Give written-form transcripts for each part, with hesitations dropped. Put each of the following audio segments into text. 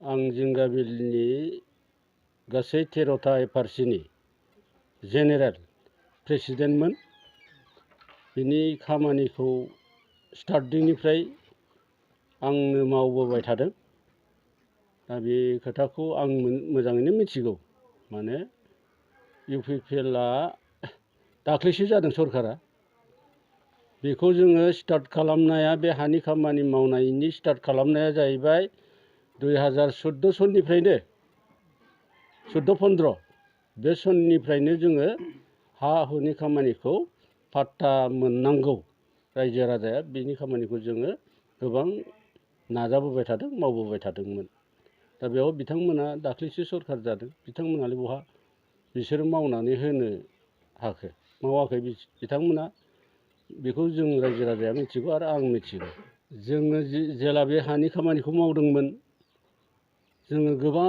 आं जिंगाबिलनि गासै 13टा एफआरसिनि जेनेरेल प्रेसिडेन्टमोन। बिनि खामानिखौ स्टार्टिंनिफ्राय आंनो मावबोबाय थादों। दा बे खोथाखौ आं मोजाङैनो मिथिगौ। माने इउपिपिएलआ दाख्लैसो जादों सरकारा। बेखौ जोङो स्टार्ट खालामनाया, बे हानि खामानि मावनायनि स्टार्ट खालामनाया जाहैबाय 2014 सननिफ्रायनो 14-15 बे सननिफ्रायनो जोङो हा हुनि खामानिखौ पाट्टा मोननांगौ रायजो राजाया, बेनि खामानिखौ जोङो गोबां नाजाबोबाय थादों, मावबोबाय थादोंमोन। दा बेयाव बिथांमोना दाख्लैसो सरखार जादों, बिथांमोनालाय बहा बिसोर मावनानै होनो हाखो? मावाखै बिथांमोना। बेखौ जों रायजो राजाया मिथिगौ आरो आं मिथिगौ। जोङो जेला बे हानि खामानिखौ मावदोंमोन, जोङो गोबां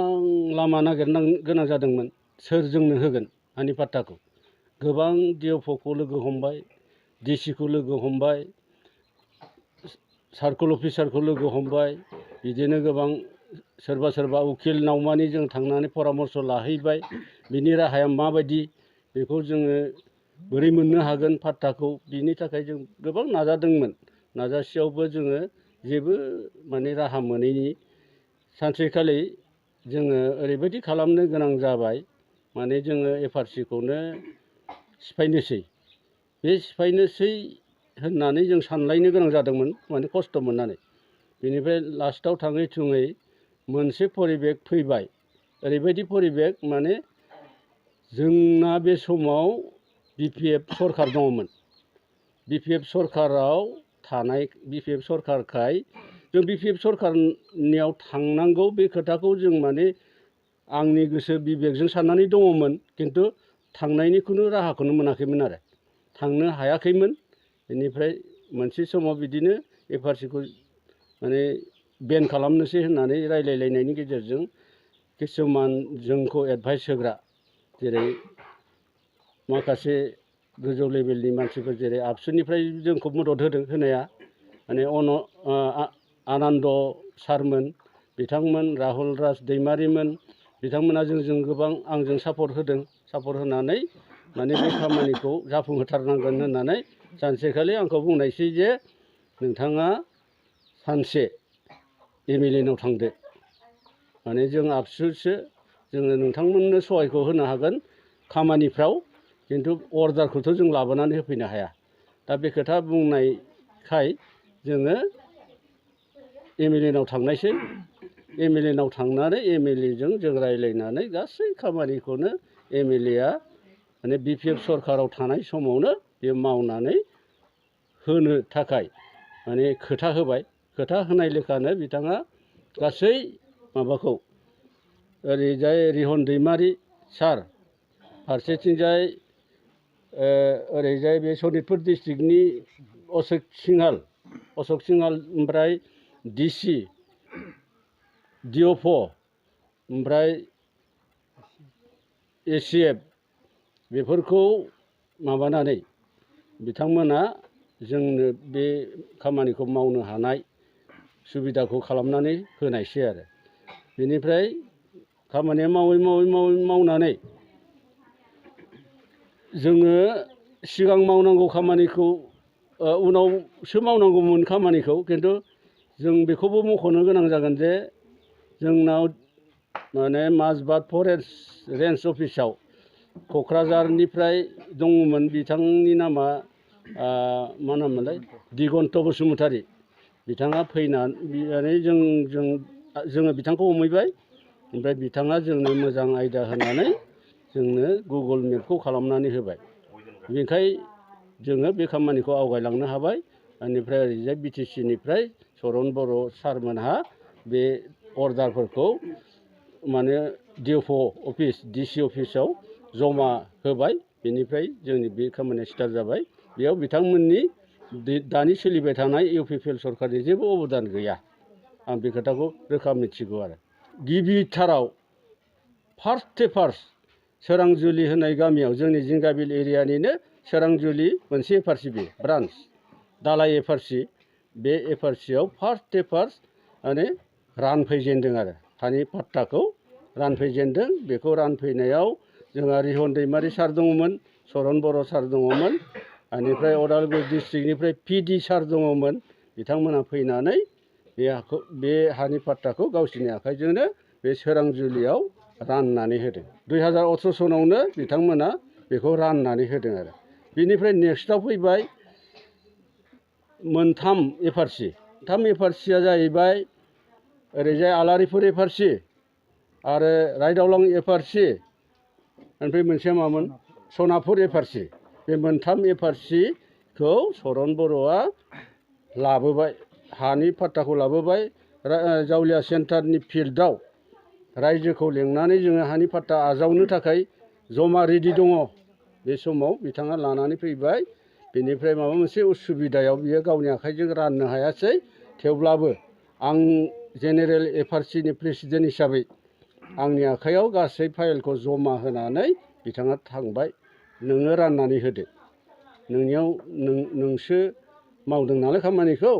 लामा नागिरनो गोनां जादोंमोन। सोर जोंनो होगोन हानि पाट्टाखौ? गोबां डिएफअखौ लोगो हमबाय, डिसिखौ लोगो हमबाय, सार्कल अफिसारखौ लोगो हमबाय। बिदिनो गोबां सोरबा उकिल नावमानि जों थांनानै परामर्श लाहैबाय। बिनि राहाया माबायदि, बेखौ जोङो बोरै मोननो हागोन पाट्टाखौ, बिनि थाखाय जों गोबां नाजादोंमोन। नाजासेयावबो जोङो जेबो माने राहा मोनैनि सानसेखालि जोङो ओरैबायदि खालामनो गोनां जाबाय, माने जोङो एफआरसिखौनो सिफायनोसै। बे सिफायनोसै होननानै जों सानलायनो गोनां जादोंमोन, माने खस्थ' मोननानै। बेनिफ्राय लास्टआव थाङै थुङै मोनसे परिबेक फैबाय। ओरैबायदि परिबेक, माने जोंना बे समाव बिपिएफ सरखार दङमोन। बिपिएफ सरखाराव थानाय, बिपिएफ सरखारखाय जों बिपिएफ सरखारनियाव थांनांगौ बे खोथाखौ जों माने आंनि गोसो बिबेकजों साननानै दङमोन, खिन्थु थांनायनि खुनु राहाखौनो मोनाखैमोन आरो थांनो हायाखैमोन। बेनिफ्राय मोनसे समाव बिदिनो एफआरसिखौ माने बेन खालामनोसै होननानै रायलायलायनायनि गेजेरजों किसुमान जोंखौ एडभाइस होग्रा, जेरै माखासे गोजौ लेभेलनि मानसिफोर, जेरै आबसुनिफ्राय जोंखौ मदद होदों होनाया, माने आनन्द सारमोन, बिथांमोन राहुल राज दैमारिमोन, बिथांमोना जोंजों गोबां आंजों सापर्ट होदों। सापर्ट होनानै माने बे खामानिखौ जाफुंहोथारनांगोन होननानै सानसेखालि आंखौ बुंनायसै जे नोंथाङा सानसे एमएलए नाव थांदो। माने जों आबसुसो, जोङो नोंथांमोननो सहायखौ होनो हागोन खामानिफ्राव, खिन्थु अर्डारखौथ' जों लाबोनानै होफैनो हाया। दा बे खोथा बुंनायखाय जोङो एमएलए नाव थांनायसै। एमएलए नाव थांनानै एमएलएजों जों रायज्लायनानै गासै खामानिखौनो एमएलएआ माने बिपिएफ सरखाराव थानाय समावनो बे मावनानै होनो थाखाय माने खोथा होबाय। खोथा होनाय लेखानो बिथाङा गासै माबाखौ, ओरैजाय रिहन दैमारि सार, फारसेथिंजाय ओरैजाय बे सनितपुर डिस्ट्रिक्टनि अशोक सिंहाल, ओमफ्राय डिसि, डिअफ, ओमफ्राय एसिएफ, बेफोरखौ माबानानै बिथांमोना जोंनो बे खामानिखौ मावनो हानाय सुबिदाखौ खालामनानै होनायसै आरो। बेनिफ्राय खामानिया मावनानै जोङो सिगां मावनांगौ खामानिखौ उनावसो मावनांगौमोन खामानिखौ, खिन्थु जों बेखौबो मख'नो गोनां जागोन जे जोंनाव माने माजबाद फरेस्ट रेन्ज अफिसाव क'क्राझारनिफ्राय दङमोन, बिथांनि नामा मा नाममोनलाय, दिगन्त बसुमतारी। बिथाङा फैनानै जोङो बिथांखौ हमहैबाय। ओमफ्राय बिथाङा जोंनो मोजां आयदा होनानै जोंनो गुगोल मेपखौ खालामनानै होबाय। बेनिखाय जोङो बे खामानिखौ आवगायलांनो हाबाय। बेनिफ्राय ओरैजाय बिटिसिनिफ्राय चरन बर' सारमोनहा बे अर्डारफोरखौ माने डिअफ अफिस, डिसि अफिसाव जमा होबाय। बेनिफ्राय जोंनि बे खामानिया स्टार्ट जाबाय। बेयाव बिथांमोननि दानि सोलिबाय थानाय इउपिपिएल सरकारनि जेबो अबदान गैया, आं बे खोथाखौ रोखा मिथिगौ आरो। गिबिथाराव फार्स्ट सोरांजुलि होननाय गामियाव, जोंनि जिंगाबिल एरियानिनो सोरांजुलि मोनसे एफआरसि, बे ब्रान्स दालाइ एफआरसि, बे एफआरसियाव फार्स्ट माने रानफैजेनदों आरो। हानि पाट्टाखौ रानफैजेनदों। बेखौ रानफैनायाव जोंहा रिहन दैमारि सार दङमोन, सरन बर' सार दङमोन, बेनिफ्राय अदालगुरि डिस्ट्रिक्टनिफ्राय PD सार दङमोन। बिथांमोना फैनानै बे हानि पाट्टाखौ गावसोरनि आखाइजोंनो बे सोरांजुलियाव राननानै होदों। 2018 सनावनो बिथांमोना बेखौ राननानै होदों आरो। बिनिफ्राय नेक्स्टआव फैबाय मोनथाम FRC। मोनथाम FRCया जाहैबाय ओरैजाय आलारिफोर FRC आरो रायदावलां FRC, ओमफ्राय मोनसेया मामोन सनापुर FRC। बे मोनथाम FRCखौ सरन बर'आ लाबोबाय, हानि पाट्टाखौ लाबोबाय। जावलिया सेन्टारनि फिल्डआव रायजोखौ लेंनानै जोङो हानि पाट्टा आजावनो थाखाय जमा रेडि दङ। बे समाव बिथाङा लानानै फैबाय। बेनिफ्राय माबा मोनसे उसुबिदायाव बियो गावनि आखाइजों राननो हायासै। थेवब्लाबो आं जेनेरेल FRCनि प्रेसिडेन्ट हिसाबै आंनि आखाइयाव गासै फाइलखौ जमा होनानै बिथाङा थांबाय, नोङो राननानै होदो, नोंसो मावदों नालाय खामानिखौ,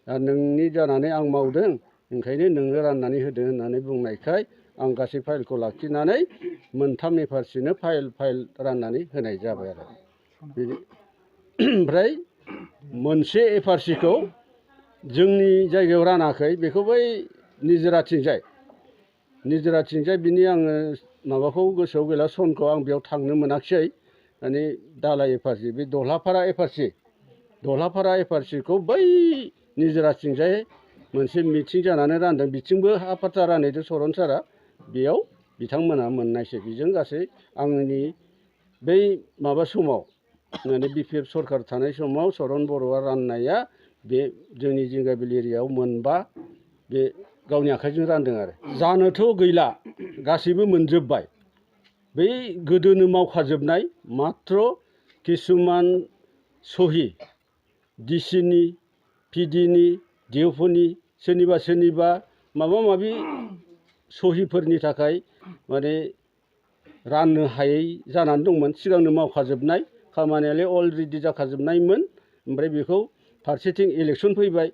नोंनि जानानै आं मावदों, ओंखायनो नोङो राननानै होदो होननानै बुंनायखाय आं गासै फाइलखौ लाखिनानै मोनथाम FRCनो फाइल राननानै होनाय जाबाय आरो। ओमफ्राय मोनसे FRCखौ जोंनि जायगायाव रानाखै, बेखौ बै निजोराथिंजाय बिनि आङो माबाखौ गोसोआव गैला, सनखौ आं बेयाव थांनो मोनाखिसै। माने दालाय FRC बे दहलाफारा FRCखौ बै निजोराथिंजाय मोनसे मिथिं जानानै रानदों। बिथिंबो हा पाट्टा रानहैदों सरन सारा, बेयाव बिथांमोना मोननायसै। बेजों गासै आंनि बै माबा समाव माने BPF सरखार थानाय समाव सरन बर'आ राननाया बे जोंनि जिंगाबिल एरियायाव मोनबा बे गावनि आखाइजों रानदों आरो। जानोथ' गैला, गासैबो मोनजोब्बाय। बै गोदोनो मावखाजोबनाय माथ्र किसुमान सहि DCनि, PDनि, DFOनि सोरनिबा माबा माबि सहिफोरनि थाखाय माने राननो हायै जानानै दंमोन। सिगांनो मावखाजोबनाय खामानियालाय अलरेडि जाखाजोबनायमोन। ओमफ्राय बेखौ फारसेथिं इलेक्सन फैबाय,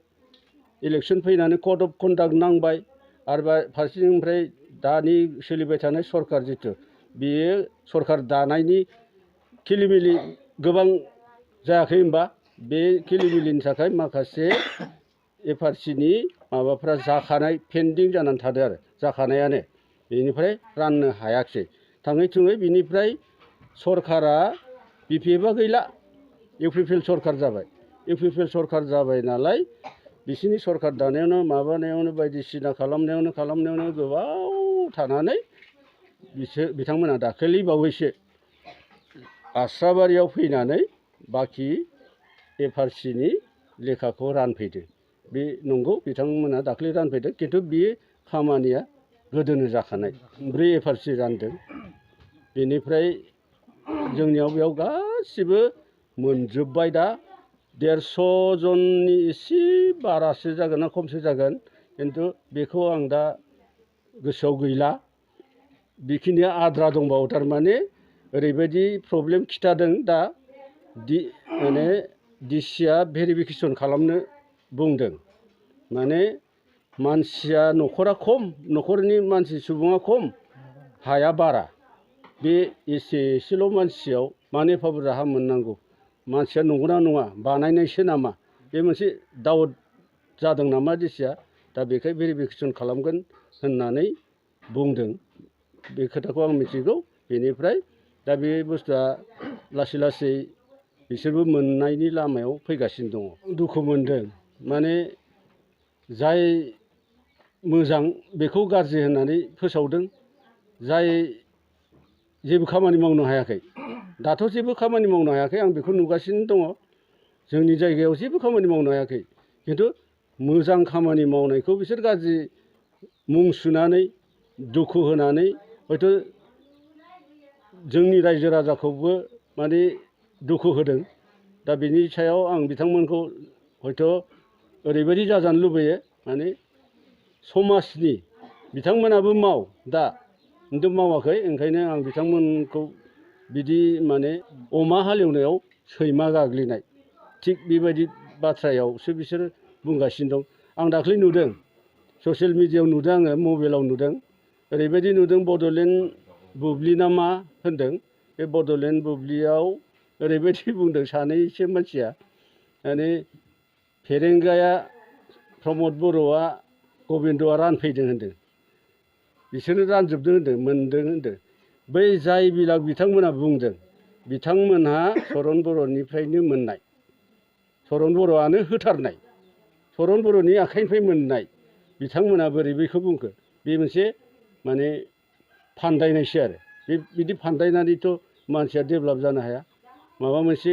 इलेक्सन फैनानै कड अफ कन्डाक्ट नांबाय, आरो फारसेथिंनिफ्राय दानि सोलिबाय थानाय सरखार जिथु, बेयो सरखार दानायनि खिलिमिलि गोबां जायाखै होनबा, बे खिलिमिलिनि थाखाय माखासे FRCनि माबाफ्रा जाखानाय पेन्डिं जानानै थादों आरो, जाखानायानो। बेनिफ्राय राननो हायाखिसै। थाङै थुङै बिनिफ्राय सरखारा BPFआ गैला, UPPL सरखार जाबाय। UPPL सरखार जाबाय नालाय बिसोरनि सरखार दानायावनो माबानायावनो बायदिसिना खालामनायावनो गोबाव थानानै बिथांमोना दाखालि बावैसो आस्राबारियाव फैनानै बाखि FRCनि लेखाखौ रानफैदों। बे नंगौ, बिथांमोना दाखालि रानफैदों, खिन्थु बे खामानिया गोदोनो जाखानाय। 4 FRC रानदों। बेनिफ्राय जोंनियाव बेयाव गासिबो मोनजोब्बाय। दा 150 जननि एसे बारासो जागोन ना खमसो जागोन, खिन्थु बेखौ आं दा गोसोआव गैला। बेखिनिया आद्रा दंबावो। थारमाने ओरैबायदि प्रब्लेम खिथादों दा, माने DCआ भेरिफिकेसन खालामनो बुंदों। माने मानसिया न'खरा खम, न'खरनि मानसि सुबुङा खम, हाया बारा। बे एसेल' मानसियाव मानो एफा बुरजा हा मोननांगौ? मानसिया नंगौना नङा, बानायनायसो नामा? बे मोनसे डाउट जादों नामा DCआ? दा बेखाय भेरिफिकेसन खालामगोन होननानै बुंदों। बे खोथाखौ आं मिथिगौ। बेनिफ्राय दा बे बुस्थुआ लासै लासै बिसोरबो मोननायनि लामायाव फैगासिनो दङ। दुखु मोनदों, माने जाय मोजां बेखौ गाज्रि होननानै फोसावदों, जाय जेबो खामानि मावनो हायाखै, दाथ' जेबो खामानि मावनो हायाखै, आं बेखौ नुगासिनो दङ। जोंनि जायगायाव जेबो खामानि मावनो हायाखै, खिन्थु मोजां खामानि मावनायखौ बिसोर गाज्रि मुं सुनानै दुखु होनानै हयथ' जोंनि रायजो राजाखौबो माने दुखु होदों। दा बेनि सायाव आं बिथांमोनखौ हयथ' ओरैबायदि जाजानो लुबैयो, माने समाजनि बिथांमोनाबो दा खिन्थु मावाखै। ओंखायनो आं बिथांमोनखौ बिदि माने अमा हालेवनायाव सैमा गाग्लिनाय थिग बेबायदि बाथ्रायावसो बिसोर बुंगासिनो दं। आं दाख्लै नुदों, ससियेल मिडियायाव नुदों, आङो मबाइलाव नुदों, ओरैबायदि नुदों बड'लेण्ड बुब्लि ना मा होनदों बे बड'लेण्ड बुब्लियाव ओरैबायदि बुंदों सानैसो मानसिया माने फेरेंगाया प्रमद बर'आ गबिन्दआ रानफैदों होनदों बिसोरनो रानजोबदों होनदों मोनदों होनदों बै जाय बिथांमोना बुंदों बिथांमोनहा चरन बर'निफ्रायनो मोननाय चरन बर'आनो होथारनाय चरन बर'नि आखाइनिफ्राय मोननाय बिथांमोना बोरै बेखौ बुंखो बे मोनसे माने फान्दायनायसो आरो बिदि फान्दायनानैथ' मानसिया डेभेलप जानो हाया माबा मोनसे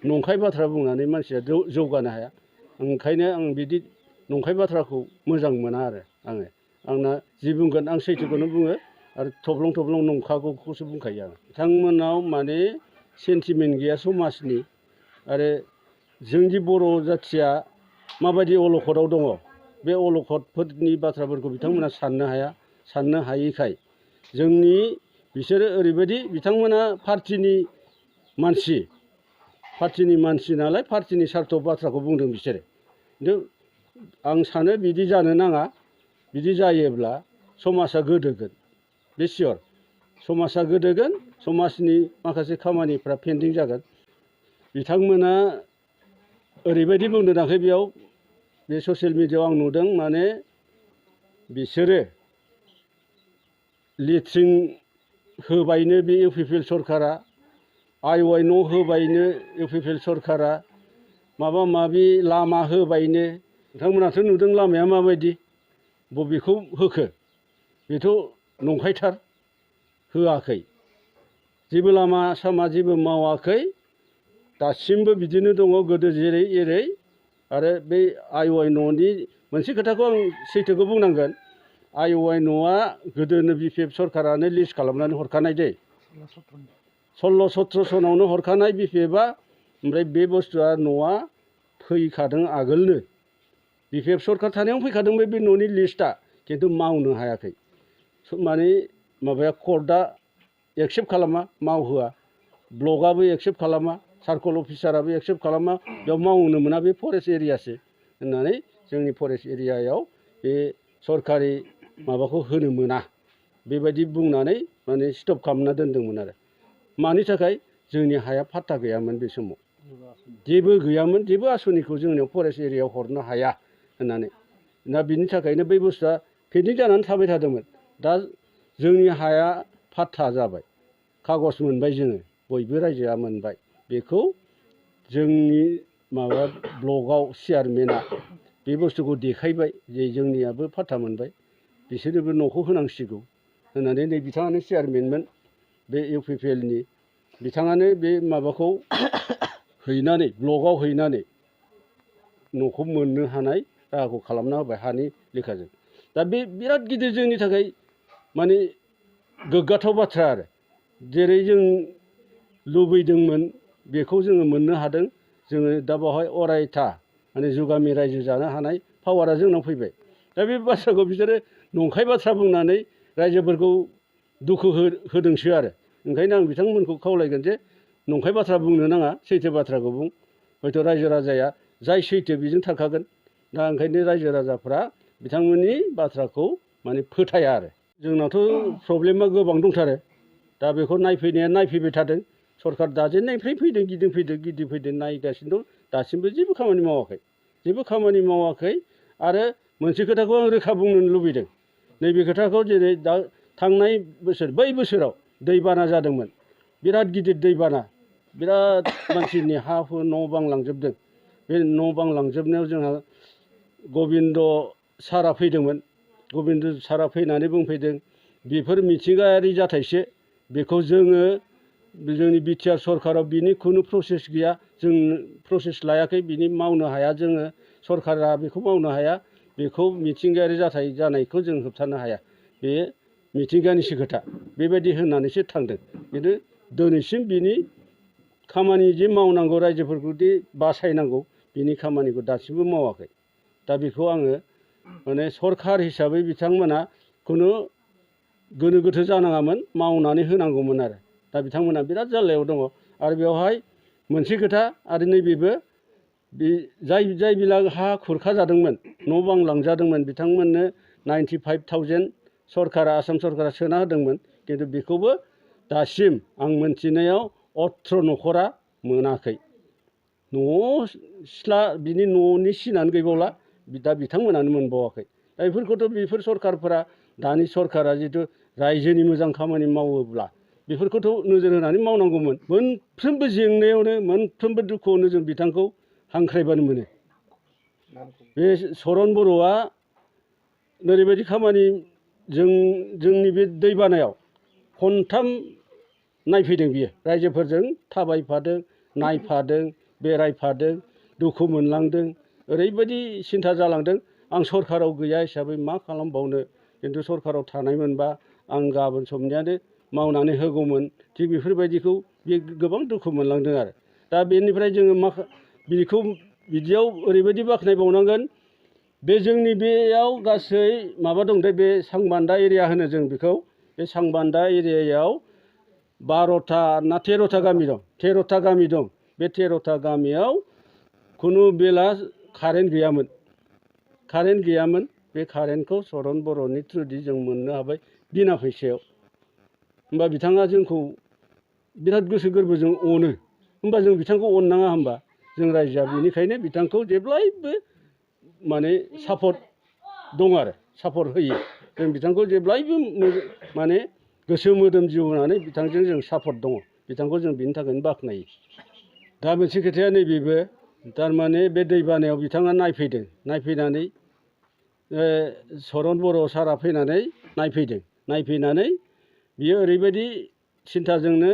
नंखाय बाथ्रा बुंनानै मानसिया जौगानो हाया ओंखायनो आं बिदि नंखाय बाथ्राखौ मोजां मोना आरो आंना जि बुंगोन आं सैथोखौनो बुङो आरो थब्लं थब्लं नंखागौखौसो बुंखायो आं बिथांमोनाव माने सेन्टिमेन्ट गैया समाजनि आरो जोंनि बर' जाथिया माबायदि अलखदाव दङ बे अलखदफोरनि बाथ्राफोरखौ बिथांमोना साननो हायैखाय जोंनि बिसोरो ओरैबायदि बिथांमोना पार्टिनि मानसि नालाय पार्टिनि सार्थ बाथ्राखौ बुंदों बिसोरो खिन्थु आं सानो बिदि जानो नाङा बिदि जायोब्ला समाजा गोदोगोन बे सियर समाजा गोदोगोन समाजनि माखासे खामानिफ्रा पेन्डिं जागोन बिथांमोना ओरैबायदि बुंदों दाख्लै बेयाव बे ससियेल मिडियायाव आं नुदों माने बिसोरो लेट्रिन होबायनो बे इउपिपिएल सरकारा आइवाइ न' होबायनो इउपिपिएल सरकारा माबा माबि लामा होबायनो नोंथांमोनाथ' नुदों लामाया माबायदि बबेखौ होखो बेथ' नंखायथार होआखै जेबो लामा सामा जेबो मावाखै दासिमबो बिदिनो दङ गोदो जेरै एरै आरो बे आइवाइ न'नि मोनसे खोथाखौ आं सैथोखौ बुंनांगोन आइवाइ न'आ गोदोनो बिपिएफ सरकारानो लिस्ट खालामनानै हरखानाय दै 16-17 सनावनो हरखानाय बिपिएफआ ओमफ्राय बे बुस्थुआ न'आ फैखादों आगोलनो बिपिएफ सरकार थानायावनो फैखादों बे न'नि लिस्टआ खिन्थु मावनो हायाखै माने माबाया कर्टआ एक्सेप्ट खालामा मावहोआ ब्लकआबो एक्सेप्ट खालामा सार्कल अफिसाराबो एक्सेप्ट खालामा बेयाव मावनो मोना बे फरेस्ट एरियासो होननानै जोंनि फरेस्ट एरियायाव बे सरकारि माबाखौ होनो मोना बेबायदि बुंनानै माने स्टप खालामना दोनदोंमोन आरो मानि थाखाय जोंनि हाया फाट्टा गैयामोन बे समाव जेबो गैयामोन जेबो आसनिखौ जोंनियाव फरेस्ट एरियायाव हरनो हाया होननानै दा बिनि थाखायनो बै बुस्थुआ पेन्डिं जानानै थाबाय थादोंमोन दा जोंनि हाया फाट्टा जाबाय खागज मोनबाय जोङो बयबो रायजोआ मोनबाय बेखौ जोंनि माबा ब्लकआव चेयारमेना बे बुस्थुखौ देखायबाय जे जोंनियाबो फाट्टा मोनबाय बिसोरनोबो न'खौ होनांसिगौ होननानै नै बिथाङानो चेयारमेनमोन बे इउपिपिएलनि बिथाङानो बे माबाखौ हैनानै ब्लकआव हैनानै न'खौ मोननो हानाय राहाखौ खालामना होबाय हानि लेखाजों दा बे बिराद गिदिर जोंनि थाखाय माने गोग्गाथाव बाथ्रा आरो जेरै जों लुबैदोंमोन बेखौ जोङो मोननो हादों जोङो दा बेवहाय अरायथा माने जुगामि रायजो जानो हानाय पावारा जोंनाव फैबाय दा बे बाथ्राखौ बिसोरो नंखाय बाथ्रा बुंनानै रायजोफोरखौ दुखु होदोंसो आरो ओंखायनो आं बिथांमोनखौ खावलायगोन जे नंखाय बाथ्रा बुंनो नाङा सैथो बाथ्राखौ बुं हयथ' रायजो राजाया जाय सैथो बेजों थाखागोन दा ओंखायनो रायजो राजाफ्रा बिथांमोननि बाथ्राखौ माने फोथाया आरो जोंनावथ' प्रब्लेमा गोबां दंथारो दा बेखौ नायफैनाया नायफैबाय थादों सरकार दाजेननायनिफ्राय गिदिंफैदों नायगासिनो दं दासिमबो जेबो खामानि मावाखै आरो मोनसे खोथाखौ आं रोखा बुंनो लुबैदों नैबे खोथाखौ जेरै दा थांनाय बोसोर बै बोसोराव दैबाना जादोंमोन बिराद गिदिर दैबाना बिराद मानसिनि हा हु न' बां लांजोबदों बे न' बां लांजोबनायाव जोंहा गबिन्द सारा फैदोंमोन गबिन्द सारा फैनानै बुंफैदों बेफोर मिथिंगायारि जाथायसो बेखौ जोङो जोंनि बिटिआर सरकाराव बिनि खुनु प्रसेस गैया जों प्रसेस लायाखै बिनि मावनो हाया जोङो सरकारा बेखौ मावनो हाया बेखौ मिथिंगायारि जाथाय जानायखौ जों होबथानो हाया बे मिथिंगानिसो खोथा बेबायदि होननानैसो थांदों खिन्थु दिनैसिम बिनि खामानि जे मावनांगौ रायजोफोरखौ दि बासायनांगौ बिनि खामानिखौ दासिमबो मावाखै दा बेखौ आङो माने सरकार हिसाबै बिथांमोना खुनु गोनो गोथो जानाङामोन मावनानै होनांगौमोन आरो दा बिथांमोना बिराद जाल्लायाव दङ आरो बेवहाय मोनसे खोथा आरो नैबेबो बे जाय बिला हा खुरखा जादोंमोन न' बां लांजादोंमोन बिथांमोननो 95,000 सरकारा आसाम सरकारा सोना होदोंमोन खिन्थु बेखौबो दासिम आं मोनथिनायाव 18 न'खरा मोनाखै न' सिथ्ला बिनि न'नि सिनानो गैबावला दा बिथांमोनानो मोनबावाखै दा बेफोरखौथ' बेफोर सरकारफोरा दानि सरकारा जिथु रायजोनि मोजां खामानि मावोब्ला बेफोरखौथ' नोजोर होनानै मावनांगौमोन मोनफ्रोमबो जेंनायावनो मोनफ्रोमबो दुखुआवनो जों बिथांखौ हांख्रायबानो मोनो बे चरन बर'आ ओरैबायदि खामानि जोंनि बे दैबानायाव खनथाम नायफैदों बियो रायजोफोरजों थाबायफादों नायफादों बेरायफादों दुखु मोनलांदों ओरैबायदि सिन्था जालांदों आं सरकाराव गैया हिसाबै मा खालामबावनो खिन्थु सरकाराव थानायमोनबा आं गाबोन समनियानो मावनानै होगौमोन थिग बेफोरबायदिखौ बे गोबां दुखु मोनलांदों आरो दा बेनिफ्राय जोङो बिखौ बिदियाव ओरैबायदि बाख्नायबावनांगोन बे जोंनि बेयाव गासै माबा दं दे बे सांबान्दा एरिया होनो जों बेखौ बे सांबान्दा एरियायाव 12टा ना 13टा गामि दं 13टा गामि दं बे 13टा गामियाव खुनु बेला कारेन्ट गैयामोन बे कारेन्टखौ चरन बर'नि थ्रुयै जों मोननो हाबाय बिना फैसायाव होमबा बिथाङा जोंखौ बिराद गोसो गोरबोजों अनो होमबा जों बिथांखौ अननाङा होमबा जों रायजोआ बेनिखायनो बिथांखौ जेब्लायबो माने सापर्ट दं आरो सापर्ट होयो जों बिथांखौ जेब्लायबो माने गोसो मोदोम जिउ होनानै बिथांजों जों सापर्ट दङ बिथांखौ जों बिनि थाखायनो बाख्नायो दा मोनसे खोथाया नैबेबो थारमाने बे दैबानायाव बिथाङा नायफैनानै चरन बर' सारा फैनानै नायफैनानै बियो ओरैबायदि सिन्थाजोंनो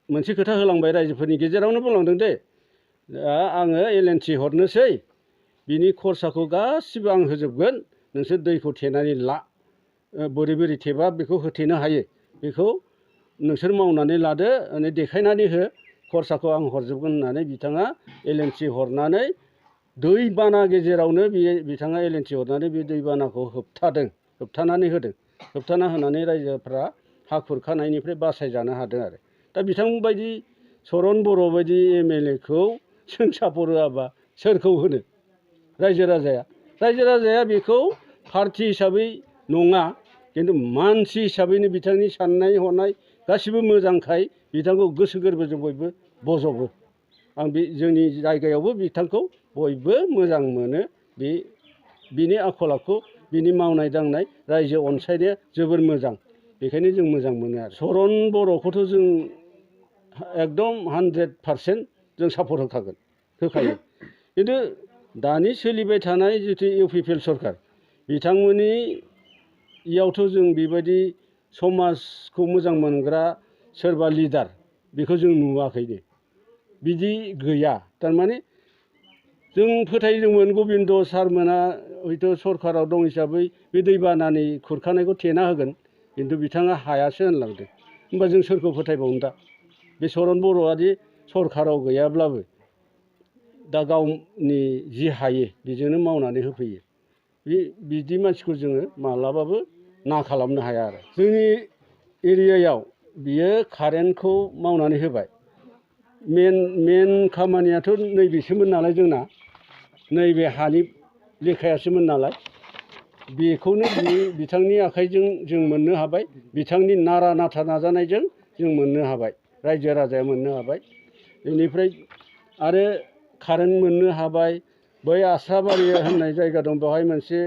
मोनसे खोथा होलांबाय रायजोफोरनि गेजेरावनो बुंलांदों दे आङो एलएनटि हरनोसै बिनि खरसाखौ गासिबो आं होजोबगोन नोंसोर दैखौ थेनानै ला बोरै थेबा बेखौ होथेनो हायो बेखौ नोंसोर मावनानै लादो माने देखायनानै हो खरसाखौ आं हरजोबगोन होननानै बिथाङा एलएनटि हरनानै दैबाना गेजेरावनो बिथाङा एलएनटि हरनानै बे दैबानाखौ होबथानानै होदों होबथाना होनानै रायजोफ्रा हा खुरखानायनिफ्राय बासायजानो हादों आरो दा बिथांबायदि चरन बर' बायदि एमएलएखौ जों सापर्ट होआबा सोरखौ होनो रायजो राजाया बेखौ पार्टि हिसाबै नङा खिन्थु मानसि हिसाबैनो बिथांनि साननाय हनाय गासिबो मोजांखाय बिथांखौ गोसो गोरबोजों बयबो बजबो आं बे जोंनि जायगायावबो बिथांखौ बयबो मोजां मोनो बिनि आखल आखु बिनि मावनाय दांनाय रायजो अनसायनाया जोबोर मोजां बेखायनो जों मोजां मोनो आरो चरन बर'खौथ' जों एकदम 100% जों सापर्ट होखायो खिन्थु दानि सोलिबाय थानाय जिथु इउपिपिएल सरकार बिथांमोननि इयावथ' जों बेबायदि समाजखौ मोजां मोनग्रा सोरबा लिडार बेखौ जों नुवाखैनो बिदि गैया थारमाने जों फोथायदोंमोन गबिन्द सारमोना हयथ' सरकाराव दं हिसाबै बे दैबानानि खुरखानायखौ थेना होगोन खिन्थु बिथाङा हायासो होनलांदों होमबा जों सोरखौ फोथायबावनो दा बे चरन बर'आदि सरकाराव गैयाब्लाबो दा गावनि जि हायो बेजोंनो मावनानै होफैयो बिदि मानसिखौ जोङो माब्लाबाबो ना खालामनो हाया आरो जोंनि एरियायाव बियो कारेन्टखौ मावनानै होबाय मेन खामानियाथ' नैबेसोमोन नालाय जोंना नैबे हानि लेखायासोमोन नालाय बेखौनो बिथांनि आखाइजों जों मोननो हाबाय बिथांनि नारा नाथा नाजानायजों जों मोननो हाबाय रायजो राजाया मोननो हाबाय बेनिफ्राय आरो कारेन्ट मोननो हाबाय बै आस्राबारि होननाय जायगा दं बेवहाय मोनसे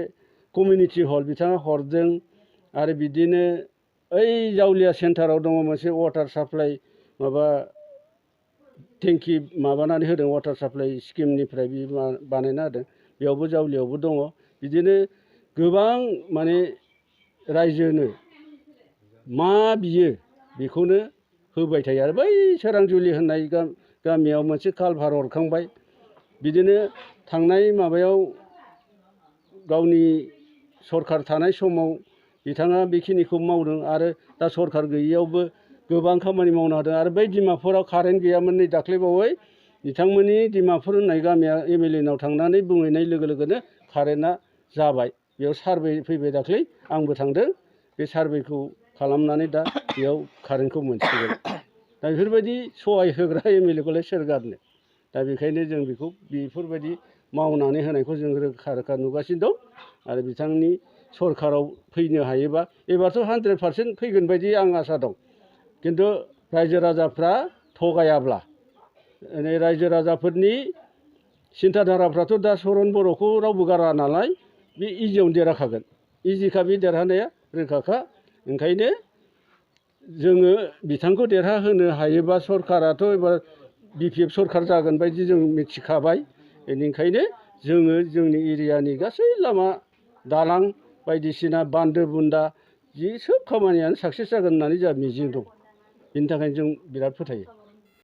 कमिउनिटि हल बिथाङा हरदों आरो बिदिनो ओइ जावलिया सेन्टाराव दङ मोनसे वाटार साप्लाइ माबा टेंकि माबानानै होदों वाटार साप्लाइ स्किमनिफ्राय बे बानायना होदों बेयावबो जावलियावबो दङ बिदिनो गोबां माने रायजोनो मा बियो बेखौनो होबाय थायो आरो बै सोरांजुलि होननाय गामियाव मोनसे कालभार हरखांबाय बिदिनो थांनाय माबायाव गावनि सरकार थानाय समाव बिथाङा बेखिनिखौ मावदों आरो दा सरकार गैयैयावबो गोबां खामानि मावनो हादों आरो बै डिमापुराव कारेन्ट गैयामोन नै दाख्लैबावै बिथांमोननि डिमापुर होननाय गामिया एमएलएनाव थांनानै बुंहैनाय लोगो लोगोनो कारेन्टआ जाबाय बेयाव सारभे फैबाय दाख्लै आंबो थांदों बे सारभेखौ खालामनानै दा बेयाव कारेन्टखौ मोनसिगोन दा बेफोरबायदि सहाय होग्रा एमएलएखौलाय सोर गारनो दा बेखायनो जों बेफोरबायदि मावनानै होनायखौ जों रोखा नुगासिनो दं आरो बिथांनि सरखाराव फैनो हायोबा एबारथ' 100% फैगोन बायदि आं आसा दं। खिन्थु रायजो राजाफ्रा थगायाब्ला रायजो राजाफोरनि सिन्थाधाराफ्राथ' दा चरन बर'खौ रावबो गारा नालाय बे इजियावनो देरहाखागोन। इजिखा बे देरहानाया रोखाखा। ओंखायनो जोङो बिथांखौ देरहाहोनो हायोबा सरखाराथ' एबार BPF सरखार जागोन बायदि जों मिथिखाबाय। बेनिखायनो जोङो जोंनि एरियानि गासै लामा दालां बायदिसिना बान्दो बुन्दा जि सोब खामानियानो साक्सेस जागोन होननानै जोंहा मिजिं दं। बेनि थाखायनो जों बिराद फोथायो।